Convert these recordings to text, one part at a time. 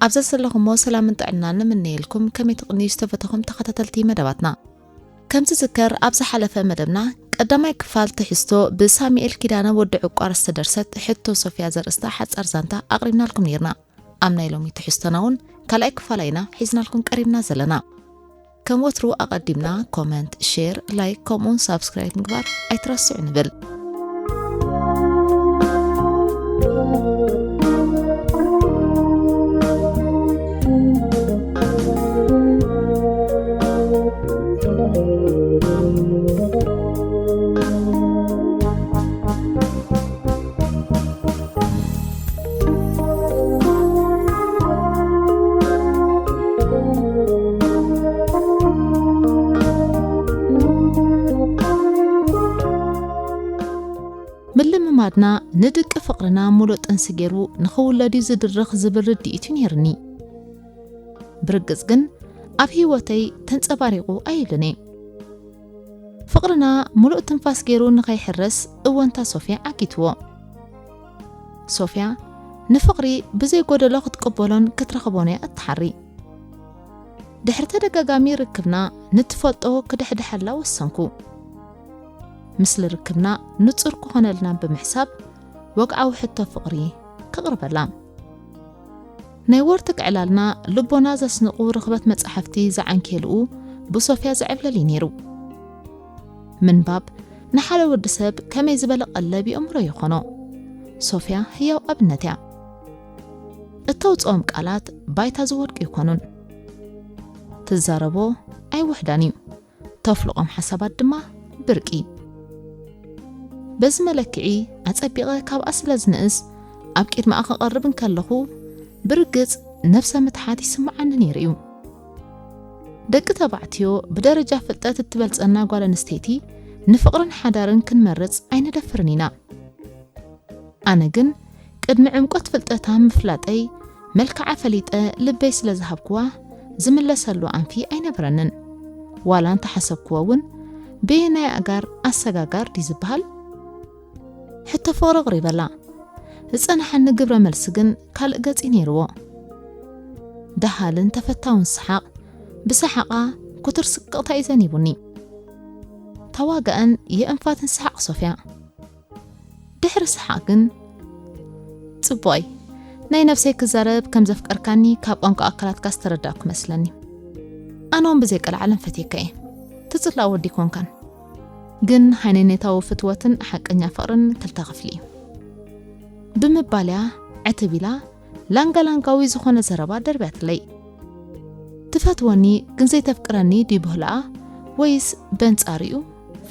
ኣብዛ ዘለኹሞ ሰላምን ጥዕናን ንምነየልኩም። ከመይ ትቕንዩ ዝተፈተኹም ተኸታተልቲ መደባትና? ከም ዝዝከር ኣብ ዝሓለፈ መደብና ቀዳማይ ክፋል ትሕዝቶ ብሳሙኤል ኪዳነ ወዲ ዕቋር ዝተደርሰት ሕቶ ሶፍያ ዘርእስታ ሓጻር ዛንታ ኣቕሪብናልኩም ነይርና። ኣብ ናይ ሎሚ ትሕዝቶና እውን ካልኣይ ክፋላ ኢና ሒዝናልኩም ቀሪብና ዘለና። ከም ወትሩ ኣቐዲምና ኮመንት፣ ሼር፣ ላይክ ከምኡውን ሳብስክራይብ ምግባር ኣይትረስዑ ንብል። ምልምማድና ንድቂ ፍቕርና ሙሉእ ጥንሲ ገይሩ ንኽውለድ እዩ ዝድርኽ ዝብል ርድኢት እዩ ነይርኒ። ብርግጽ ግን ኣብ ህይወተይ ተንጸባሪቑ ኣይብልን እየ። ፍቕርና ሙሉእ ትንፋስ ገይሩ ንኸይሕረስ እወንታ ሶፍያ ዓጊትዎ። ሶፍያ ንፍቕሪ ብዘይ ጎደሎ ክትቅበሎን ክትረኽቦን እያ እትሓሪ። ድሕሪ ተደጋጋሚ ርክብና ንትፈልጦ ክድሕድሓላ ወሰንኩ። ምስሊ ርክብና ንጹር ክኾነልና ብምሕሳብ ወግዓዊ ሕቶ ፍቕሪ ከቕርበላ። ናይ ወርትግ ዕላልና ልቦና ዘስንቑ ርኽበት መጻሕፍቲ ዝዓንኬልኡ ብሶፍያ ዝዕብለል እዩ ነይሩ። ምንባብ ንሓደ ወዲ ሰብ ከመይ ዝበለ ቀለብ የእምሮ ይኾኖ። ሶፍያ ህያው ኣብነት እያ። እተውጽኦም ቃላት ባይታ ዝወድቁ ይኮኑን። ትዛረቦ ኣይውሕዳን እዩ። ተፍልቖም ሓሳባት ድማ ብርቂ። በዚ መለክዒ ኣጸቢቐ ካብኣ ስለ ዝንእስ ኣብ ቅድሚኣ ክቐርብ እንከለኹ ብርግጽ ነብሰ ምትሓት ይስምዓኒ ነይሩ እዩ። ደቂ ተባዕትዮ ብደረጃ ፍልጠት እትበልጸና ጓል ኣንስተይቲ ንፍቕርን ሓዳርን ክንመርጽ ኣይንደፍርን ኢና። ኣነ ግን ቅድሚ ዕምቆት ፍልጠታ ምፍላጠይ መልክዓ ፈሊጠ ልበይ ስለ ዝሃብክዋ ዝምለሰሉ ኣንፊ ኣይነበረንን። ዋላ እንተሓሰብክዎ እውን በየናይ ኣጋር ኣሰጋጋር ድዩ ዝበሃል? ሕቶ ፍቕሪ ኣቕሪበላ። ዝጸንሓኒ ግብረ መልሲ ግን ካልእ ገጽ እዩ ነይርዎ። ደሃልን ተፈታውን ሰሓቕ ብሰሓቓ ኩቱር ስቅቕታ እዩ ዘኒቡኒ። ተዋጋእን የእንፋትን ሰሓቕ ሶፍያ። ድሕሪ ሰሓቕ ግን ጽቡቐይ፣ ናይ ነብሰይ ክዛረብ ከም ዘፍቀርካኒ ካብ ቋንቋ ኣካላትካ ዝተረዳእኩ መስለኒ። ኣነ እውን ብዘይ ቀልዓለም ፈትየካ እየ። ትጽላእ ወዲ ኣይኮንካን። ግን ሃይነነታዊ ፍትወትን ሓቀኛ ፍቕርን ክልተ ክፍሊ እዩ። ብምባልያ ዕትብ ኢላ ላንጋላንጋዊ ዝኾነ ዘረባ ደርብያትለይ። ትፈትወኒ ግን ዘይተፍቅረኒ ድዩ ብህልኣ ወይስ በንጻሪኡ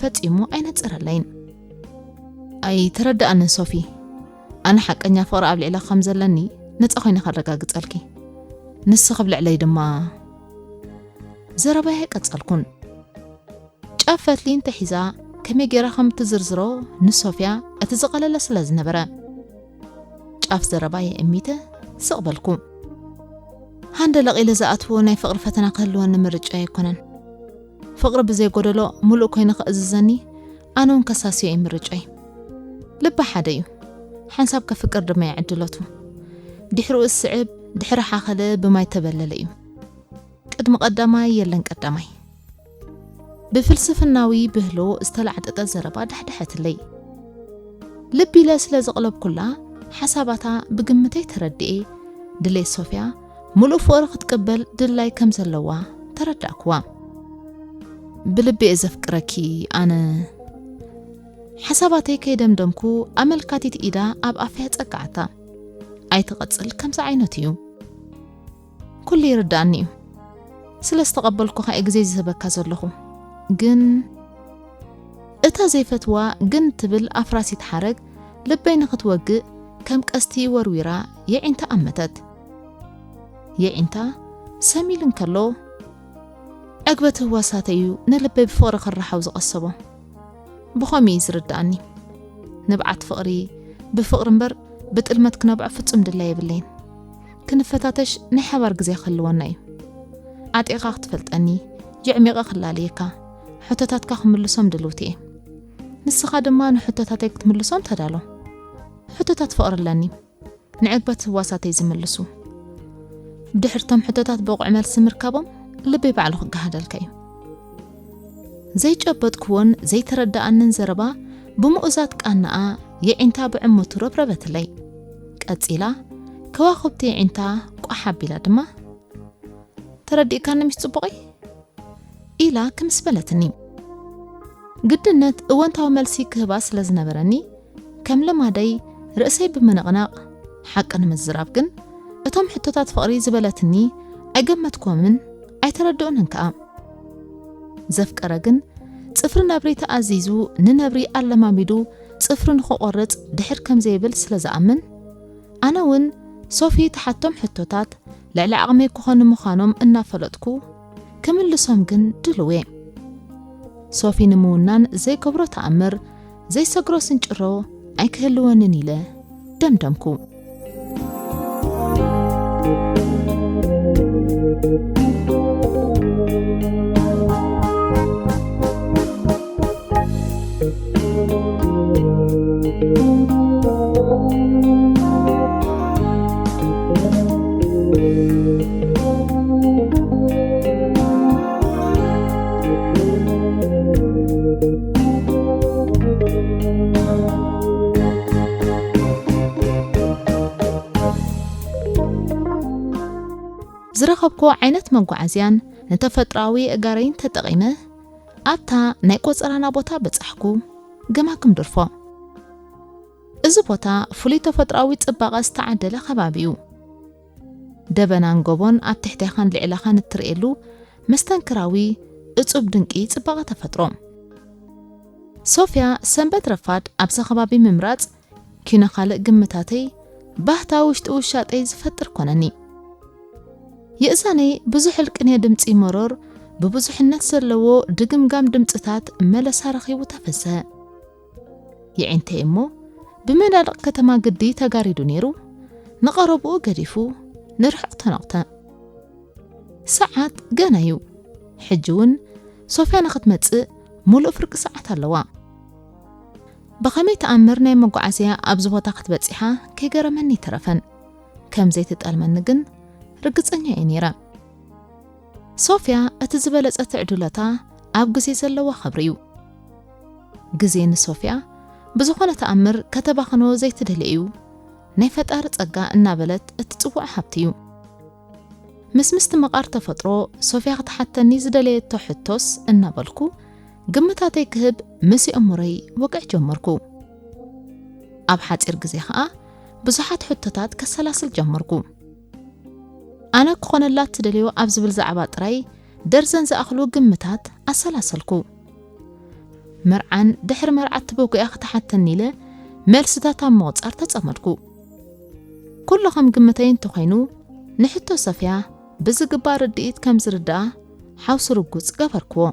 ፈጺሙ ኣይነጽረለይን። ኣይተረድኣንን ሶፊ። ኣነ ሓቀኛ ፍቕሪ ኣብ ልዕለ ከም ዘለኒ ነጻ ኮይነ ከረጋግጸልኪ። ንስኺ ኣብ ልዕለይ ድማ ዘረባይ ኣይቀጸልኩን። ጫፍ ፈትሊ እንተሒዛ ከመይ ገይራ ከም እትዝርዝሮ ንሶፍያ እቲ ዝቐለለ ስለ ዝነበረ፣ ጫፍ ዘረባ የእሚተ ስቕ በልኩ። ሃንደለቕ ኢለ ዝኣትዎ ናይ ፍቕሪ ፈተና ክህልወኒ ምርጫ ኣይኮነን። ፍቕሪ ብዘይ ጎደሎ ምሉእ ኮይነ ክእዝዘኒ ኣነ እውን ከሳስዮ እዩ ምርጫይ። ልቢ ሓደ እዩ። ሓንሳብ ከፍቅር ድማ እዩ ዕድለቱ። ድሕሪኡ ዝስዕብ ድሕሪ ሓኸለ ብማይ ተበለለ እዩ። ቅድሚ ቀዳማይ የለን ቀዳማይ። ብፍልስፍናዊ ብህሎ ዝተላዕጠጠ ዘረባ ዳሕዳሐትለይ። ልብ ኢለ ስለ ዘቕለብኩላ ሓሳባታ ብግምተይ ተረድኤ ድሌት ሶፍያ ምሉእ ፍቕሪ ክትቅበል ድላይ ከም ዘለዋ ተረዳእክዋ። ብልቢ እየ ዘፍቅረኪ ኣነ። ሓሳባተይ ከይደምደምኩ ኣመልካቲት ኢዳ ኣብ ኣፈያ ጸግዓታ። ኣይትቐጽል ከምዚ ዓይነት እዩ። ኩሉ ይርድኣኒ እዩ። ስለ ዝተቐበልኩኻ እየ ግዜ ዝህበካ ዘለኹ። ግን እታ ዘይፈትዋ ግን ትብል ኣፍራሲት ሓረግ ልበይ ንኽትወግእ ከም ቀስቲ ወርዊራ የዒንታ ኣመተት። የዒንታ ሰም ኢሉ እንከሎ ዕግበት ህዋሳተይ እዩ ንልበይ ብፍቕሪ ክረሓው ዝቐሰቦ። ብኸምኡ እዩ ዝርድኣኒ። ንብዓት ፍቕሪ ብፍቕሪ እምበር ብጥልመት ክነብዖ ፍጹም ድላይ የብለይን። ክንፈታተሽ ናይ ሓባር ግዜ ክህልወና እዩ። ኣጢኻ ክትፈልጠኒ፣ የዕሚቐ ክላለየካ፣ ሕቶታትካ ክምልሶም ድልውቲ እየ። ንስኻ ድማ ንሕቶታተይ ክትምልሶም ተዳሎ። ሕቶታት ፍቕሪ ኣለኒ። ንዕግበት ህዋሳተይ ዝምልሱ። ድሕርቶም ሕቶታት ብቑዕ መልሲ ምርካቦም ልበይ ባዕሉ ክገሃደልካ እዩ። ዘይጨበጥክዎን ዘይተረዳኣንን ዘረባ ብምኡዛት ቃናኣ የዒንታ ብዕምቱ ረብረበትለይ። ቀጺላ ከዋኽብቲ የዒንታ ቋሕ ኣቢላ ድማ፣ "ተረዲእካኒ ሚስ ጽቡቐይ?" ኢላ ክምስ በለትኒ። ግድነት እወንታዊ መልሲ ክህባ ስለ ዝነበረኒ፣ ከም ልማደይ ርእሰይ ብምንቕናቕ፣ ሓቂ ንምዝራብ ግን፣ እቶም ሕቶታት ፍቕሪ ዝበለትኒ ኣይገመትኩዎምን ኣይተረድኡንን ከኣ። ዘፍቀረ ግን፣ ጽፍሪ ነብሪ ተኣዚዙ ንነብሪ ኣለማሚዱ ጽፍሪ ንኽቖርጽ ድሕር ከም ዘይብል ስለ ዝኣምን፣ ኣነ እውን ሶፊ ትሓቶም ሕቶታት ልዕሊ ዓቕመይ ክኾኑ ምዃኖም እናፈለጥኩ፣ ክምልሶም ግን ድልው እየ። ሶፊ ንምውናን ዘይገብሮ ተኣምር፣ ዘይሰግሮ ስንጭሮ ኣይክህልወንን ኢለ ደምደምኩ። ዝረኸብኩ ዓይነት መጓዓዝያን ንተፈጥሮኣዊ ኣእጋረይን ተጠቒመ፣ ኣብታ ናይ ቆጸራና ቦታ በጻሕኩ። ገማግም ድርፎ። እዚ ቦታ ፍሉይ ተፈጥሮኣዊ ጽባቐ ዝተዓደለ ከባቢ እዩ። ደበናን ጎቦን ኣብ ትሕቴኻን ልዕለኻን እትርእየሉ መስተንክራዊ እጹብ ድንቂ ጽባቐ ተፈጥሮ። ሶፍያ ሰንበት ረፋድ ኣብዚ ከባቢ ምምራጽ ኪኖ ካልእ ግምታተይ ባህታ ውሽጢ ውሻጠይ ዝፈጥር ኮነኒ። የእዛነይ ብዙሕ እልቅኔ ድምጺ መሮር ብብዙሕነት ዘለዎ ድግምጋም ድምጽታት መለሳ ረኺቡ ተፈስሀ። የዒንተይ እሞ ብመናድቕ ከተማ ግዲ ተጋሪዱ ነይሩ፣ ንቐረብኡ ገዲፉ ንርሑቕ ተነቕተ። ሰዓት ገና እዩ። ሕጂ እውን ሶፍያ ንኽትመጽእ ሙሉእ ፍርቂ ሰዓት ኣለዋ። ብኸመይ ተኣምር ናይ መጓዓዝያ ኣብዚ ቦታ ክትበጺሓ ከይገረመኒ ኣይተረፈን። ከም ዘይትጠልመኒ ግን ርግጸኛ እየ ነይረ። ሶፍያ እቲ ዝበለጸ ትዕድሎታ ኣብ ግዜ ዘለዋ ክብሪ እዩ። ግዜ ንሶፍያ ብዝኾነ ተኣምር ከተባኽኖ ዘይትደሊ እዩ። ናይ ፈጣሪ ጸጋ እናበለት እትጽውዖ ሃብቲ እዩ። ምስ ምስቲ መቓር ተፈጥሮ ሶፍያ ክትሓተኒ ዝደለየቶ ሕቶስ እናበልኩ ግምታተይ ክህብ ምስ የእምሮይ ወግዒ ጀመርኩ። ኣብ ሓጺር ግዜ ኸኣ ብዙሓት ሕቶታት ከሰላስል ጀመርኩ። ኣነ ክኾነላ እትደልዮ ኣብ ዝብል ዛዕባ ጥራይ ደርዘን ዝኣኽሉ ግምታት ኣሰላሰልኩ። መርዓን ድሕሪ መርዓ እትበጉያ ክትሓተኒ ኢለ መልስታት ኣብ ምቑጻር ተጸመድኩ። ኩሉ ከም ግምተይ እንተኾይኑ፣ ንሕቶ ሰፍያ ብዝግባእ ርድኢት ከም ዝርድኣ ሓውሲ ርጉጽ ገበርክዎ።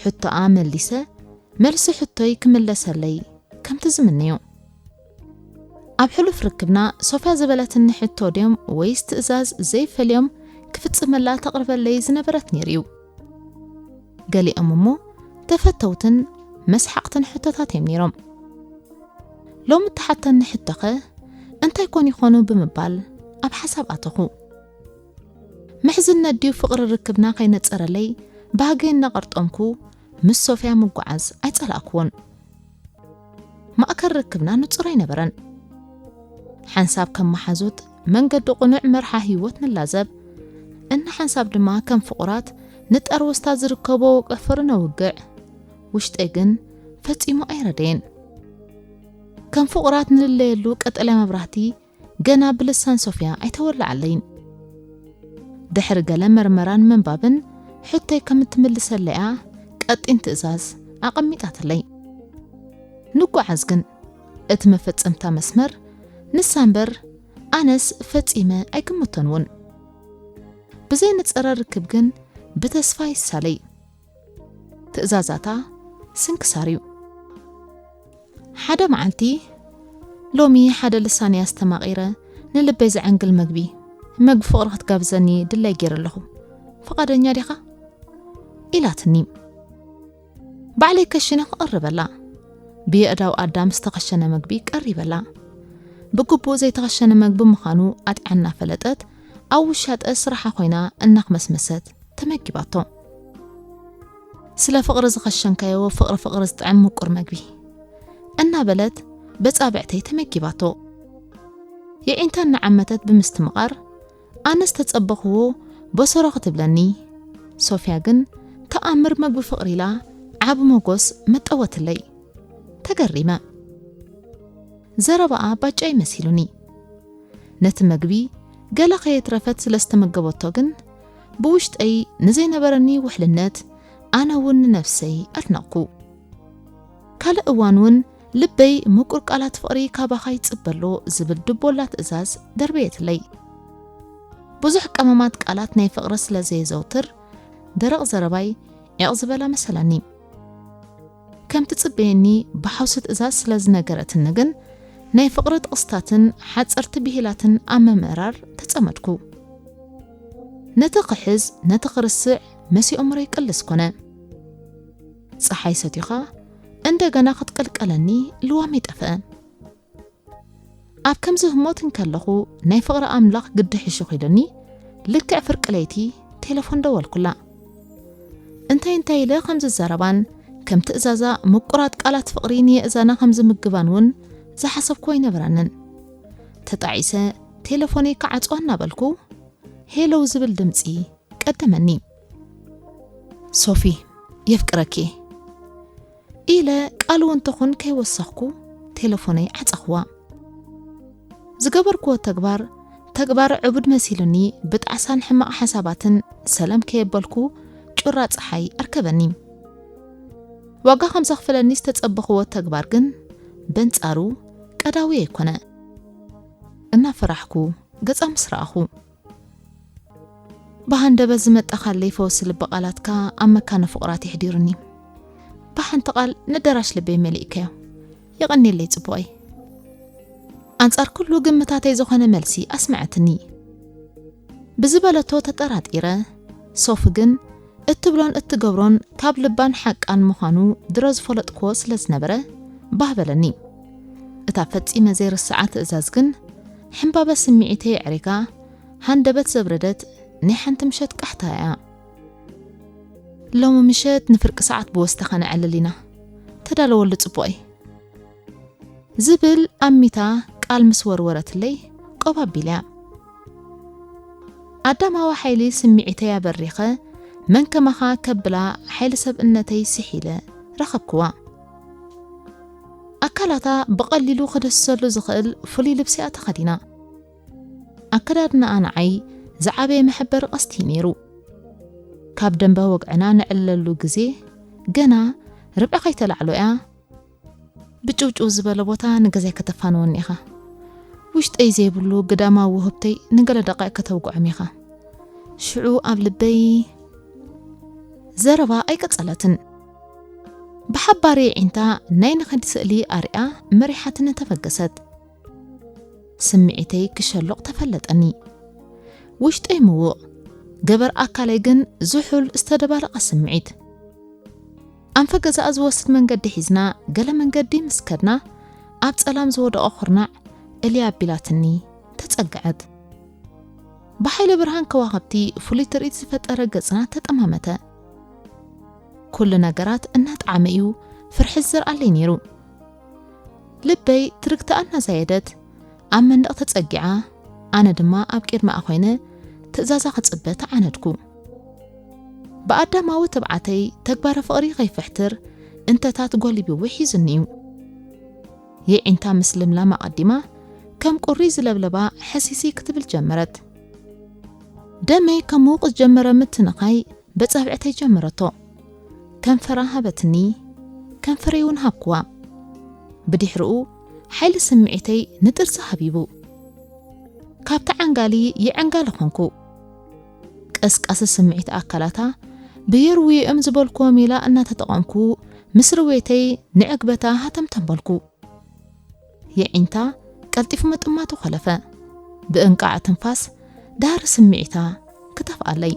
ሕቶኣ መሊሰ፣ መልሲ ሕቶይ ክምለሰለይ ከምቲ ዝምነዮ። ኣብ ሕሉፍ ርክብና ሶፍያ ዝበለትኒ ሕቶ ድዮም ወይስ ትእዛዝ ዘይፈልዮም ክፍጽመላ ተቕርበለይ ዝነበረት ነይሩ እዩ። ገሊኦም እሞ ተፈተውትን መስሓቕትን ሕቶታት እዮም ነይሮም። ሎሚ እተሓተኒ ሕቶኸ እንታይ ኮን ይኾኑ ብምባል ኣብ ሓሳብ ኣተኹ። ምሕዝነት ድዩ ፍቕሪ ርክብና ከይነጸረለይ ባህገይ እናቐርጠምኩ ምስ ሶፍያ ምጓዓዝ ኣይጸላእክዎን። ማእከል ርክብና ንጹር ኣይነበረን። ሓንሳብ ከም መሓዙት መንገዲ ቅኑዕ መርሓ ህይወት ንላዘብ፣ እና ሓንሳብ ድማ ከም ፍቑራት ንጠርወስታ ዝርከቦ ወቀፈሩ ነውግዕ። ውሽጠይ ግን ፈጺሙ ኣይረደየን። ከም ፍቑራት ንልለየሉ ቀጠልያ መብራህቲ ገና ብልሳን ሶፍያ ኣይተወልዓለይን። ድሕሪ ገለ መርመራን ምንባብን ሕቶይ ከም እትምልሰለይ እያ ቀጢን ትእዛዝ ኣቐሚጣትለይ። ንጓዓዝ ግን እቲ መፈጸምታ መስመር ንሳ እምበር ኣነስ ፈጺመ ኣይግምቶን እውን። ብዘይነጸረ ርክብ ግን ብተስፋ ይሳለይ። ትእዛዛታ ስንክሳር እዩ። ሓደ መዓልቲ፣ "ሎሚ ሓደ ልሳንያ ኣስተማቒረ ንልበይ ዘዐንግል መግቢ፣ መግቢ ፍቕሪ ክትጋብዘኒ ድላይ ገይረ ኣለኹ። ፍቓደኛ ዲኻ?" ኢላትኒ። ባዕለይ ከሽነ ክቕርበላ፣ ብየእዳው ኣዳም ዝተኸሸነ መግቢ ቀሪበላ። ብግቡእ ዘይተኸሸነ መግቢ ምዃኑ ኣጥዕያ እናፈለጠት፣ ኣብ ውሻጠ ስራሓ ኮይና እናኽመስመሰት ተመጊባቶ። "ስለ ፍቕሪ ዝኸሸንካዮ ፍቕሪ ፍቕሪ ዝጥዕም ምቁር መግቢ" እናበለት በጻብዕተይ ተመጊባቶ። የዒንታ እናዓመተት ብምስትምቓር፣ ኣነ ዝተጸበኽዎ በሰሮ ክትብለኒ፣ ሶፍያ ግን ተኣምር መግቢ ፍቕሪ ኢላ ዓቢ መጎስ መጠወትለይ። ተገሪመ። ዘረባኣ ባጫይ መሲሉኒ። ነቲ መግቢ ገለ ከየትረፈት ስለ ዝተመገበቶ ግን፣ ብውሽጠይ ንዘይነበረኒ ውሕልነት ኣነ እውን ንነፍሰይ ኣድነቕኩ። ካልእ እዋን እውን ልበይ ምቁር ቃላት ፍቕሪ ካባኻ ይጽበሎ ዝብል ድቦላ ትእዛዝ ደርበየትለይ። ብዙሕ ቀመማት ቃላት ናይ ፍቕሪ ስለ ዘየዘውትር፣ ደረቕ ዘረባይ ዒቕ ዝበላ መሰለኒ። ከም ትጽበየኒ ብሓውሲ ትእዛዝ ስለ ዝነገረትኒ ግን፣ ናይ ፍቕሪ ጥቕስታትን ሓጸርቲ ብሂላትን ኣብ ምምእራር ተጸመድኩ። ነቲ ክሕዝ፣ ነቲ ክርስዕ መሲኡ እምሮይ ቅልስ ኮነ። ጸሓይ ሰቲኻ እንደገና ክትቅልቀለኒ ልዋመይ ጠፍአ። ኣብ ከምዚ ህሞት እንከለኹ ናይ ፍቕሪ ኣምላኽ ግዲ ሕሹኽ ኢሉኒ፣ ልክዕ ፍርቂ ለይቲ ቴሌፎን ደወልኩላ። እንታይ እንታይ ኢለ ከም ዝዛረባን ከም ትእዛዛ ምቁራት ቃላት ፍቕሪ ንየእዛና ከም ዝምግባን እውን ዝሓሰብኩ ኣይነበረንን። ተጣዒሰ ቴሌፎነይ ክዓጽዋ እናበልኩ፣ "ሄሎው" ዝብል ድምጺ ቀደመኒ። "ሶፊ፣ የፍቅረኪ" ኢለ ቃል እውን ተኹን ከይወሰኽኩ ቴሌፎነይ ዓጸኽዋ። ዝገበርክዎ ተግባር፣ ተግባር ዕቡድ መሲሉኒ ብጣዕሳን ሕማቕ ሓሳባትን ሰለም ከየበልኩ ጩራ ጸሓይ ኣርከበኒ። ዋጋ ከም ዘኽፍለኒ ዝተጸበኽዎ ተግባር ግን በንጻሩ ቀዳዊ ኣይኮነ። እናፈራሕኩ ገጻ ምስ ረኣኹ። ብሃንደበት ዝመጣኻለይ ፈወሲ ልቢ ቃላትካ ኣብ መካነ ፍቑራት የሕዲሩኒ። ብሓንቲ ቃል ንደራሽ ልበይ መሊእካዮ። የቐንየለይ ጽቡቐይ። ኣንጻር ኩሉ ግምታተይ ዝኾነ መልሲ ኣስመዐትኒ። ብዝበለቶ ተጠራጢረ፣ ሶፊ ግን እትብሎን እትገብሮን ካብ ልባን ሓቃን ምዃኑ ድሮ ዝፈለጥክዎ ስለ ዝነበረ፣ ባህ በለኒ። እታ ፈጺመ ዘይርስዓ ትእዛዝ ግን፣ ሕምባበ ስምዒተይ ኣዕሪጋ፣ ሃንደበት ዘብረደት ናይ ሓንቲ ምሸት ቃሕታ እያ። "ሎሚ ምሸት ንፍርቂ ሰዓት ብወስታ ከነዕልል ኢና። ተዳለወሉ ጽቡቐይ" ዝብል ኣሚታ ቃል ምስ ወርወረትለይ፣ ቆብ ኣቢለያ። ኣዳማዊ ሓይሊ ስምዒተይ ኣበሪኸ፣ መን ከማኻ ከብላ ሓይሊ ሰብእነተይ ስሒለ ረኸብክዋ። ኣካላታ ብቐሊሉ ክድህሰሉ ዝኽእል ፍሉይ ልብሲኣ ተኸዲና። ኣከዳድናኣ ንዓይ ዝዓበየ መሐበሪ ቀስቲ እዩ ነይሩ። ካብ ደንበ ወግዕና ንዕለሉ ግዜ ገና ርብዒ ከይተላዕሎ እያ፣ ብጭውጭው ዝበለ ቦታ ንገዛይ ከተፋንወኒ ኢኻ። ውሽጠይ ዘይብሉ ግዳማዊ ውህብተይ ንገለ ደቂቕ ከተውግዖም ኢኻ። ሽዑ ኣብ ልበይ ዘረባ ኣይቀጸለትን። ብሓባር የዒንታ ናይ ንኸዲ ስእሊ ኣርያ መሪሓትኒ ተበገሰት። ስምዒተይ ክሸሎቕ ተፈለጠኒ። ውሽጠይ ምዉቕ፣ ገበር ኣካለይ ግን ዝሑል ዝተደባለቐ ስምዒት። ኣንፈ ገዛኣ ዝወስድ መንገዲ ሒዝና ገለ መንገዲ ምስ ከድና፣ ኣብ ጸላም ዝወደቐ ኩርናዕ እልያ ኣቢላትኒ ተጸግዐት። ብሓይሊ ብርሃን ከዋኽብቲ ፍሉይ ትርኢት ዝፈጠረ ገጽና ተጠማመተ። ኩሉ ነገራት እናጠዓመ እዩ ፍርሒ ዝዘርኣለይ ነይሩ። ልበይ ትርግታኣ እናዛየደት፣ ኣብ መንደቕ ተጸጊዓ፣ ኣነ ድማ ኣብ ቅድሚኣ ኮይነ ትእዛዛ ክጽበ ተዓነድኩ። ብኣዳማዊ ትብዓተይ ተግባረ ፍቕሪ ከይፍሕትር እንተታት ጎሊብዊ ሒዙኒ እዩ። የዒንታ ምስ ልምላም ኣቐዲማ፣ ከም ቁሪ ዝለብለባ ሕሲሲ ክትብል ጀመረት። ደመይ ከም ምውቕ ዝጀመረ ምትንኻይ በጻብዕተይ ጀመረቶ። ከንፈራ ሃበትኒ፣ ከንፈረይ እውን ሃብክዋ። ብድሕሪኡ ሓይሊ ስምዒተይ ንጥርሲ ሃቢቡ። ካብቲ ዓንጋሊ ይዕንጋለ ኾንኩ። ቀስቃሲ ስምዒት ኣካላታ ብየርዊ እም ዝበልክዎም ኢላ እናተጠቐምኩ ምስ ርዌተይ ንዕግበታ ሃተምተም በልኩ። የዒንታ ቀልጢፉ ምጥማቱ ኸለፈ። ብእንቃዕ ትንፋስ ዳር ስምዒታ ክተፍኣለይ።